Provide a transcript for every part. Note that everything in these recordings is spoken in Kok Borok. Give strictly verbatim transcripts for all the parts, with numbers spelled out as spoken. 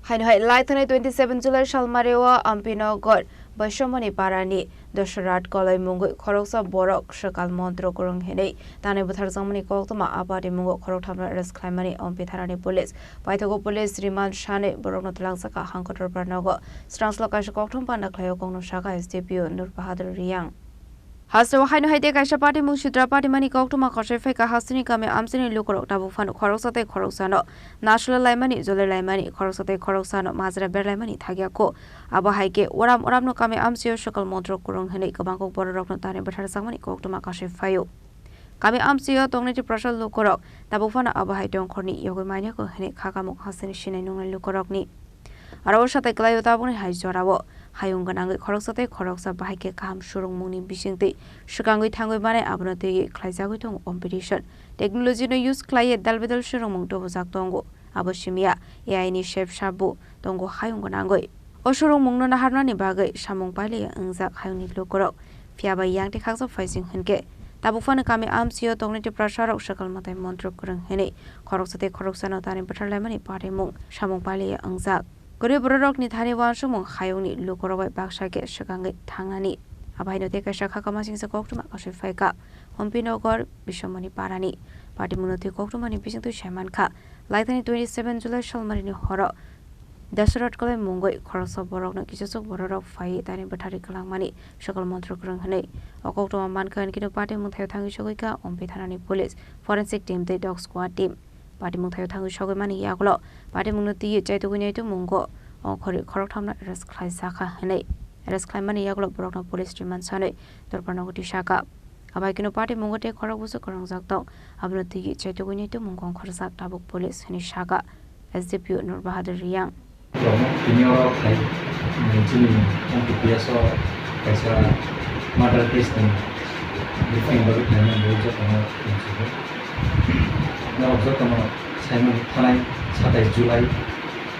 Haino hai lai thani twenty seven July salmari o Ampinagar Baisomoni parani Dosrat Koloi mungwi khoroksa borok swkal montro kwrwng hinwi tanwi bwtharjakmani koktwma a party mungo khorokthamno arrest khlaimani Ampi thanani police. Paithago police remand sanwi borokno twlangjakha Hangkotor Parnogo. Srangslok kaisa kokthum panda khlaio kokno sakha S D P O Nur Bahadur Riyang. Hasteo haino hai tei kaisa party mung sitra party mani koktwma khosoi phaikha hasteni kami amchini lukurok tabuk phano khoroksa tei khoroksano nasle laimani, jole laimani, khoroksa tei khoroksano majra berlaimani thakya kho. Abo hai khe uram uramno kami amchio swkal montro kwrwng hinwi kwbang kok bororokno tanwi bwtharjakmani koktwma khosoi phaio. Kami amchio tongnai Tiprasa lukurok tabuk phano abo hai tongkhorni yogwi manya kho hinwi kha kamuk hasteni sinai nungnai lukurokni. Aro o satai kwlaio tabukni hai jorao hayung gwnangwi khoroksa tei khoroksa bahai khe kaham surungmungni bisingtwi swkangwi thangwi manai abono twiwi khlaijagwi tongo competition. Technology no use khlaiwi dal bedal surungmung tubujak tongo. Abo simiya A I ni sep sap bo tongo hayung gwnangwi. O surungmungno naharnani bagwi samung pailaiya wngjak hayungni lukurok. Phiya ba yang tei khaksa phaising hinkhe tabuk phano kami amchio tongnai Tiprasarok swkal mwtai montro kwrwng hinwi khoroksa tei khoroksano tanwi bwtharlaimani parimung samung pailaiya wngjak. Kwrwi bororokni thani uansukmung hayungni lukurok bai baksa khe swkangwi thangnani. Abo haino tei kaisa kha kamasingsa koktwma kasui phaikha Hompinagar Bisomoni parani. Patimungno twi koktwmani bisingtwi sai mankha. Laithani twenty seven July salmarini horo Dasarot kolai mungwi khoroksa borokno kisachuk bororok phaiwi tani bwtharwi kwlangmani swkal montro kwrwng hwnwi o koktwma mankha, hinkhe no party mungthaio thangwi sogwi kha Ompi thanani police, forensic team tei dog squad team. Party mungthaio thangwi sogwi mani yagulo party mungno twiwi chaitugwi naitu mungo ongkhorwi khorokthamno arrest khlaijakha hwnwi arrest khlaimani yagulo borokno police remand sanwi dorpar nogo tisakha. Abai kheno party mungo tei khorok busu kwrwngjak tong. Abono twiwi chaitugwini tumung kong khorjak tabuk police hwnwi sakha S D P O Nur Bahadur Riyang. Tini oro khai, chini M P P S o kaisa murder case ni briefing bagwi khlaimani bagwi jotono tongsugo. Norok jotono saimani thanai satais July,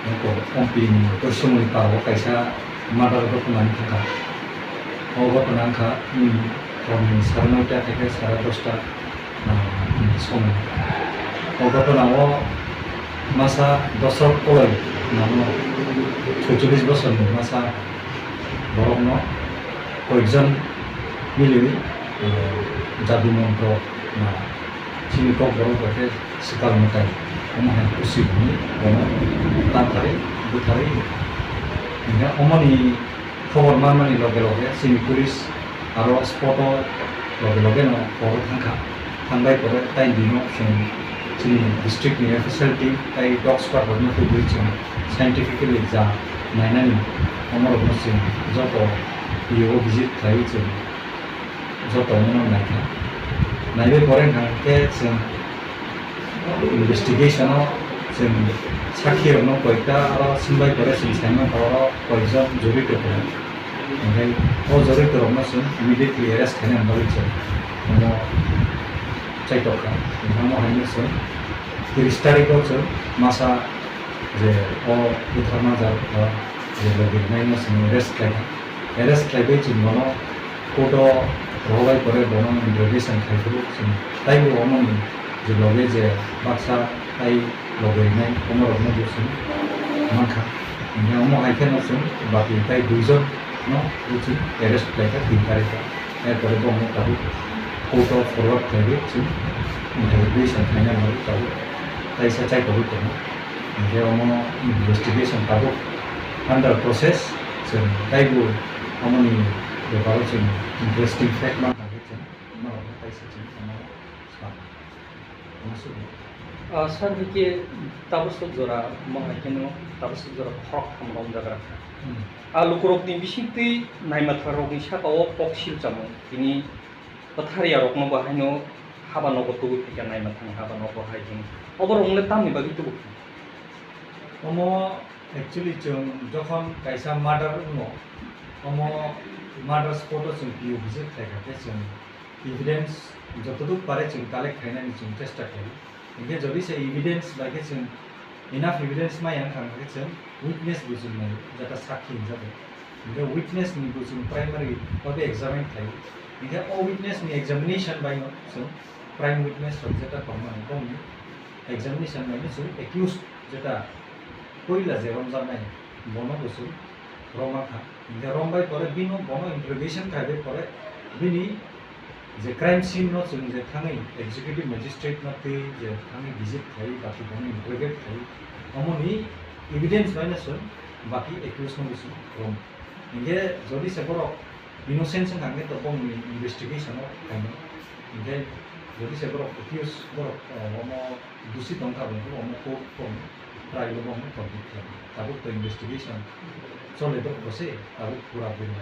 nokho Ompi ni Koisomoni parao kaisa murder ghotona wngkha. O ghotona wngkha, hmm, horni sare noita theke sare dosta, ah, somoi. O ghotona o masa Dosrot Koloi namo soicholish bosorni masa borokno koyekjon miliwi, eh, jadu montro, ah, chini kokborok bai khe swkal mwtai omo hai kusi hwnwi bono tamtharwi bwtharwi hinkhe omoni khobor manmani loge loge chini police aro spot o loge loge no poro thangkha. Thangbai pore tai bino chwng chini district ni official team tai dog squad rokno tubui chwng scientifically ja nainani omorokno chwng joto P O o visit khlaiwi chwng joto omono naikha. Naibai pore hwnkha khe chwng investigation o chwng sakhi rokno koita aro swngbai pore chwng saimankha oro koijon jorito tongo. Hinkhe o jorito rokno chwng immediately arrest khaina bagwi chwng omo chaitokha. Hinkhe omo haino chwng tris tarikh o chwng masa je o bwtharma jar o je logi rwnaino chwng arrest khlaikha. Arrest khlaibai chwng bono court o rohorbai pore bono interrogation khlaiphuru chwng taibo omoni je loge je baksa tai loge rinai omorokno bo chwng mankha. Hinkhe omo hai kheno chwng bati tai duijon no bo chwng arrest khlaikha tin tarikh o. Erpore bo omo tabuk court o forward khlaiwi chwng interrogation khlaina bagwi tabuk taisa chaitogwi tongo. Hinkhe omo investigation tabuk under process, chwng taibo omoni beparo chwng interesting fact mankha khe chwng norokno taisa chwng omo swkang uansukgo. Ah, sir, hwnkhe tabaswk jora, omo hai kheno tabaswk jora khorok tham romjak rwkha. Hmm. Ah, lukurokni bisingtwi naimatharrokni saka-o kok silchamung tini bwtharyarokno bo haino haba nogo tubui phaikha, naimathang haba nogo hai hwn. Oborok wngkha tamni bagwi tubu kha? Omo actually chwng jokhon kaisa murder wngo, omo murder spot o chwng P O visit khlaikha khe chwng evidence jotoduk pare chwng collect khainani chwng chesta khlaio. Hinkhe jodi se evidence bai khe chwng enough evidence maya wngkha khe chwng witness bo chwng naio, jeta sakhi hinjago. Hinkhe witness ni bo chwng primary babe examine khlaio. Hinkhe o witness ni examination bai no chwng prime witness rok jeta tongmani bongni examination bai no chwng accused jeta Puila je romjaknai, bono bo chwng romma kha. Hinkhe rombai pore bino, bono interrogation khaibai pore bini je crime scene no chwng je thangwi executive magistrate no twi je thangwi visit khai, baki bono interrogate khai, omoni evidence bai no chwng baki accused no bo chwng rom. Hinkhe jodi se borok innocent wngkha hinkhe to bongni investigation o khainai. Hinkhe jodi se borok accused borok, eh, omo dusi tongkha, bo omo court tong trial o bono convict khlai. Tabuk to investigation chole dok bo se, tabuk pura bini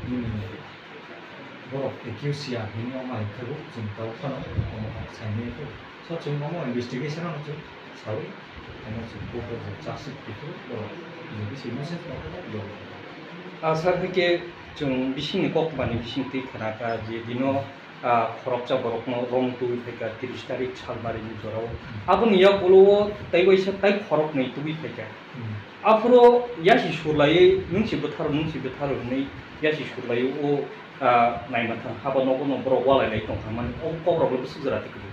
nini borok accused ya hwnwi omo hai khe bo chwng tabuk phano omo hai saimanya kho. So chwng omo investigation ano chwng sawi, omo chwng court o je charge sheet kiphilwi borok je bisi message tongkha borok. Ah, sir, hai khe chwng bisingni kok bani bising twi khna kha je dino, ah, khoroksa borokno rom tubui phaikha tris tarik Salbari ni jorao. Aboni yakulo o tei waisa tai khoroknwi tubui phaikha. Hmm. Aphuru yasi surlaiwi, "Nwng si bwtharo, nwng si bwtharo," hwnwi yasi surlaiwi o, ah, naima thang haba nogo no borok walai lai tongkha mani, o kokrok le bwswk jora twi kwrwi.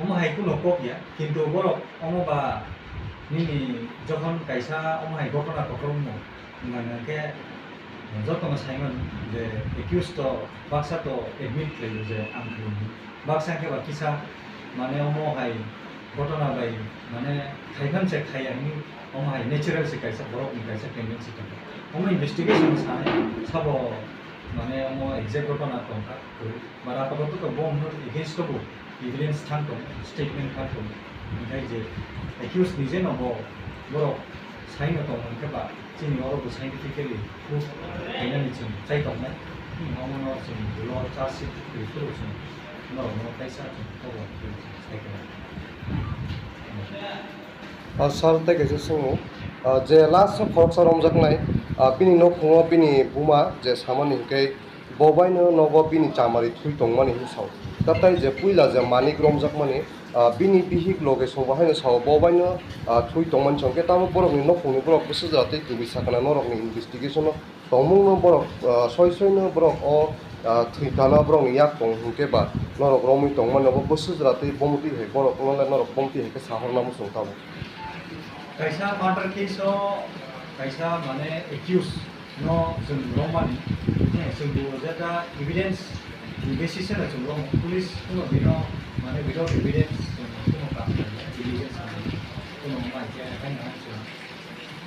Omo hai kuno kok ya, kintu borok omo ba nini jokhon kaisa omo hai gotona kotor wngmo, wngkha hwnkhe jotono saiman je accused to baksa to admit khlaio je ang khlaio. Baksa khe ba kisa, mane, omo hai gotona bai, mane, khaiphan se khaiya hwnwi omo hai natural se kaisa borokni kaisa tendency tongo. Omo investigation sanai sabo, mane, omo exact gotona tongkha kwrwi. But apatot to bo omo against o bo evidence thang tongo, statement thang tongo. Hinkhe je accused ni je no bo borok saino tongmani khe ba chini oro bo scientifically proof khainani chwng chai tongnai. Omono chwng ulo charge sheet rwphuru chwng norokno kaisa chwng kobo rwphuru chwng sai tongnai. Ah, sir, tei kaisa swngmung. Ah, je last o khoroksa romjaknai, ah, bini nokphungo bini buma je samani hinkhe bo baino nogo bini chamari thwi tongmani hinwi sao. Tatai je puila je Manik romjakmani, ah, bini bihik loge songbo haino sao, bo baino, ah, thwi tongmani songkhe tamo borokni nokhungni borok bwswk jora tei tubui sakana norokni investigation o tongmungno borok, ah, soi soino borok o, ah, thwi kana borokni yak tong hinkhe ba norok romwi tongmani obo bwswk jora tei bomtwi hai borok nole norok bomtwi hai khe sahorna muchung tabuk. Kaisa murder case o kaisa, mane, accused no chwng romani, eh, chwng bo jeta evidence ni basis no chwng romo, police kuno bino, mane, without evidence chwng kuno kam khlaiya, evidence kuno mai khe haino chwng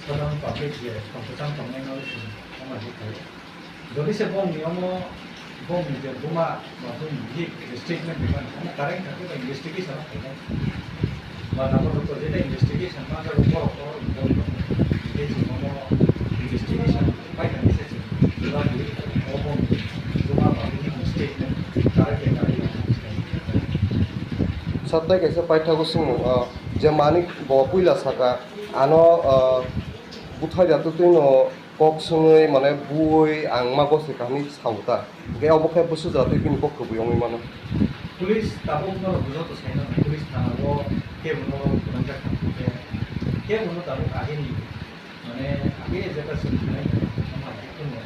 sadharon public je tongkwchang tongnai no chwng omo hai khlaiya. Jodi se bongni omo, bongni je buma ba bongni bihik je statement rimani, omo correct kha khe ba investigation o khainai. Ba nabo rok jeta investigation ma jago borok borok involve tongo. Tei chwng omo investigation pai thani se chwng jora di o bongni buma ba bihikni statement correct khe correct khe. Sir, tei kaisa paithago swngmung, ah, je Manik bo puila saka, ano, ah, buthai da twtwi no kok swngwi, mane, buwi ang ma gosoi kahini sao ta. Hinkhe obo khe bwswk jora tei bini kok kubui wngwi mano. Police tabuk norok joto saino police thana o kebo no kwrwngjak thang khe kebo no tabuk agini, mane, age jeta chwng khnai, omo hai khe kheno,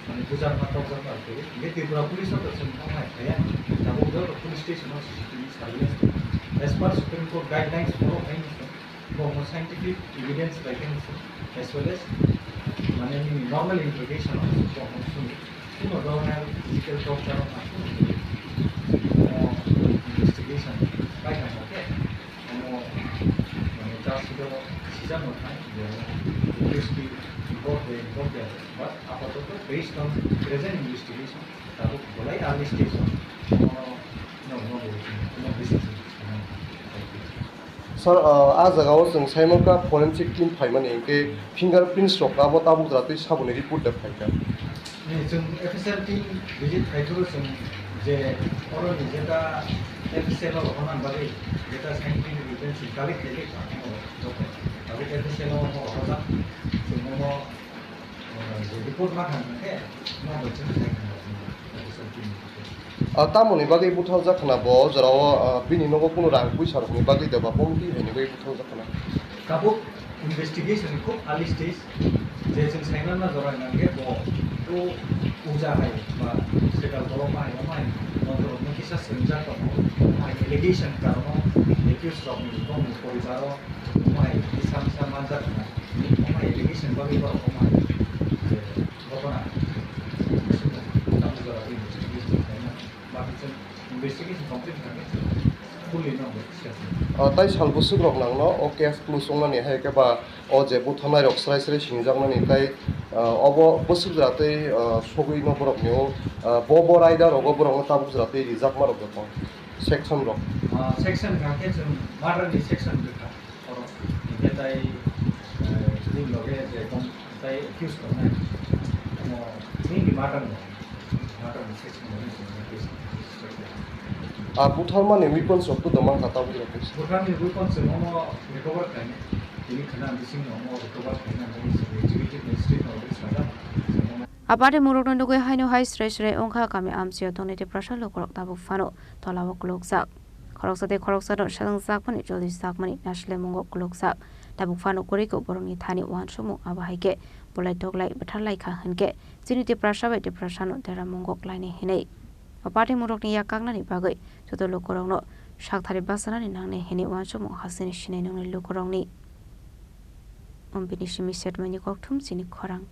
mane, bujakma tokjakma khe hinkhe Tripura police o to chwng omo hai khaiya. Tabuk joto police station o C C T V surveillance tongo. As per Supreme Court guidelines borok haino chwng bo omo scientific evidence bai khe as well as, mane, nini normal interrogation o bo omo swngo. Kuno dhoroner physical torture o ma kuno, omo investigation bai kha khe omo, mane, charge sheet o sijak no thang je omo accused ni involved de involved de, but apatoto based on present investigation tabuk bolai early stage o omo no no bo kuno decision. Sir, ah, ah jaga o chwng sai mankha forensic team phaimani, hinkhe fingerprints rok abo tabuk jora tei saboni report da phaikha. Ni chwng F S L team visit khai phuru chwng je oro ni jeta F S L o rohorna bagwi jeta scientific evidence collect khaikha, abo joto abo F S L o rohorjak, chwng omo, ah, je report ma kha hwnkhe, no bo chwng khai kha, F S L team ni. Ah, tamoni bagwi butharjak khna bo, o jorao, ah, bini nogo kunu rang puisa rokni bagwi de ba bomtwi haini bagwi butharjak khna? Tabuk investigation ni khub early stage, je chwng saimano jora nangkhe bo, bo uja hai ba setal borok hai, omo hai, motorokno kisa swngjak tongo, omo hai allegation karono accused rokni bongni poribaro, omo hai misa misa manjak khna. Application bagwi borok wngma, eh, ghotona, tamo jora investigation khlaina, ba khe chwng investigation complete khlaiwi chwng fully no bo discuss khlai. Ah, tai sal bwswk rok nangno o case close wngnani hai khe ba o je butharnai rok srai srai sinijaknani tai, ah, obo bwswk jora tei, ah, sogwi no borok ni o, ah, bo bo raida rogo borok no tabuk jora tei rijakma rok joto section rok. Ah, section kha khe chwng murder ni section kwkha. Oro hingke tai, eh, chini loge je tong tai accused tongnai, omo nini murder no, murder ni section no nini case register khe. Ah, butharmani weapons rok to doma kha tabuk rok. Butharni weapons se omo recover khlainai, tini khna bising no omo recover khlainai, omo executive magistrate no omo sajak. Apari muruk no nugui haino hai srai srai wngkha kami amchio tongnai Tiprasa lukurok tabuk phano tolao kulukjak. Khoroksa tei khoroksa no sajangjakmani joldi sakmani naislemungo kulukjak. Tabuk phano kwrwiko borokni thani uansukmung, abo hai khe bolai toklai bwtharlai kha hinkhe chini Tiprasa bai Tiprasa no deramungo klainai hinwi. O party murokni yak kaknani bagwi joto lukurokno sakthari bachanani nangnai hinwi uansukmung hasini sinai nungnai lukurokni. Ombini simi setmani kokthum chini khorang.